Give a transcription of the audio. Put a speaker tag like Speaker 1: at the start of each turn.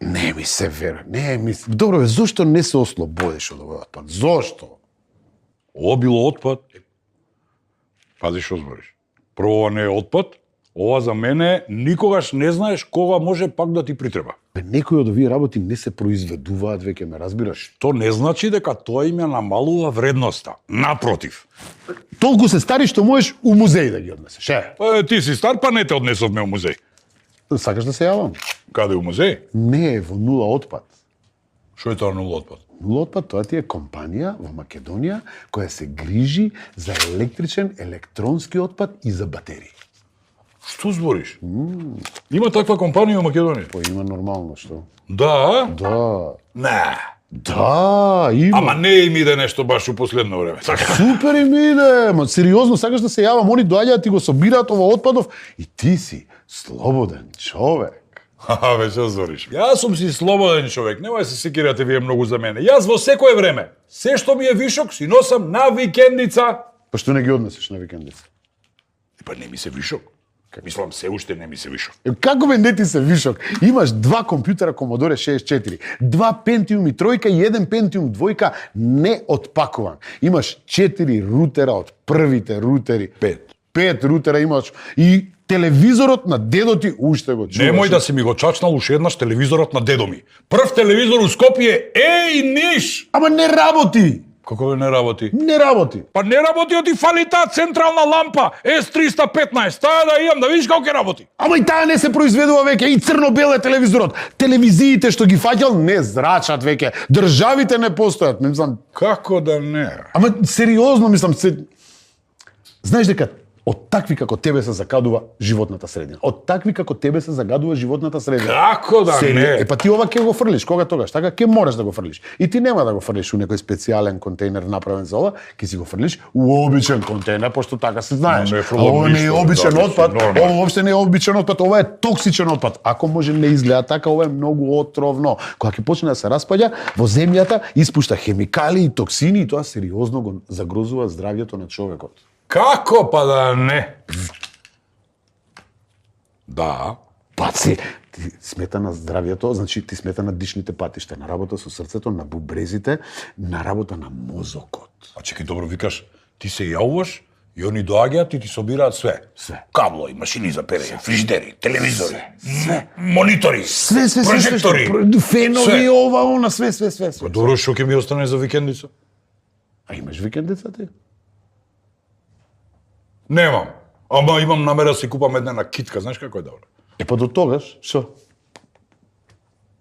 Speaker 1: Не ми се верува, не ми се... Добро, бе, зошто не се ослободиш од овој отпад? Зошто?
Speaker 2: Ова било отпад. Пази што збориш. Прво, ова не е отпад, ова за мене никогаш не знаеш кога може пак да ти притреба.
Speaker 1: Бе, некои од овие работи не се произведуваат, веќе ме разбираш?
Speaker 2: То не значи дека тоа им ја намалува вредноста. Напротив.
Speaker 1: Толку се стари што можеш у музеј да ги однесеш,
Speaker 2: Ти си стар, па не те однесовме у музеј.
Speaker 1: Сакаш да се јавам?
Speaker 2: Каде у музеј?
Speaker 1: Не, во нула отпад.
Speaker 2: Што е тоа нула отпад?
Speaker 1: Нула отпад, тоа ти е компанија во Македонија која се грижи за електричен, електронски отпад и за батерии.
Speaker 2: Што збориш? Има таква компанија во Македонија?
Speaker 1: Па има нормално, што?
Speaker 2: Да?
Speaker 1: Да.
Speaker 2: Не.
Speaker 1: Да, има.
Speaker 2: Ама не им иде нешто баш у последно време. Така.
Speaker 1: Супер им иде, ма сериозно сакаш да се јавам, они доаѓаат и го собираат ова отпадов и ти си слободен човек.
Speaker 2: Бе, што збориш? Јас сум си слободен човек, немој се секирате вие многу за мене. Јас во секое време, се што ми е вишок, си носам на викендица.
Speaker 1: Па што не ги однесеш на викендица?
Speaker 2: Па не ми се вишок. Мислам, се уште не ми се вишок.
Speaker 1: Како бе не ти се вишок? Имаш 2 компјутера Commodore 64, 2 Pentium и тројка и 1 Pentium двојка не отпакуван. Имаш 4 рутера од првите рутери. 5 рутера имаш и телевизорот на дедо ти уште го чуваш.
Speaker 2: Немој да си ми го чачнал уште еднаш телевизорот на дедо ми. Прв телевизор у Скопје, Ниш!
Speaker 1: Ама не работи!
Speaker 2: Како да не работи?
Speaker 1: Не работи.
Speaker 2: Па не работи, оти фали таа централна лампа S315. Таа да имам, да видиш како ќе работи.
Speaker 1: Ама и таа не се произведува веќе, и црно-бел е телевизорот. Телевизиите што ги фаќал не зрачат веќе. Државите не постојат, мислам.
Speaker 2: Како да не?
Speaker 1: Ама сериозно мислам се... Знаеш дека од такви како тебе се загадува животната средина. Од такви како тебе се загадува животната средина.
Speaker 2: Како да не?
Speaker 1: Па ти ова ќе го фрлиш, кога тогаш? Така ќе мораш да го фрлиш. И ти нема да го фрлиш у некој специјален контейнер направен за ова, ќе си го фрлиш у обичен контейнер, пошто така се знаеш. Ова не е обичен отпад, ова воопште не е обичен отпад, ова е токсичен отпад. Ако може не изгледа така, ова е многу отровно. Кога ќе почне да се распаѓа во земјата, испушта хемикали и токсини и тоа сериозно го загрозува здравјето на човекот.
Speaker 2: Како па да не? Да.
Speaker 1: Паци, ти смета на здравјето, значи ти смета на дишните патишта, на работа со срцето, на бубрезите, на работа на мозокот.
Speaker 2: А чекај, добро викаш, ти се јавуваш и они доаѓаат и ти собираат све.
Speaker 1: Све.
Speaker 2: Каблои, машини за перење, фрижидери, телевизори, монитори,
Speaker 1: Све,
Speaker 2: прожектори,
Speaker 1: фенови, ова, она, све.
Speaker 2: Па добро, што ќе ми остане за викендица?
Speaker 1: А имаш викендица ти?
Speaker 2: Немам. Ама имам намера да си купам една накитка, знаеш како е добро?
Speaker 1: Е па до тогаш, шо?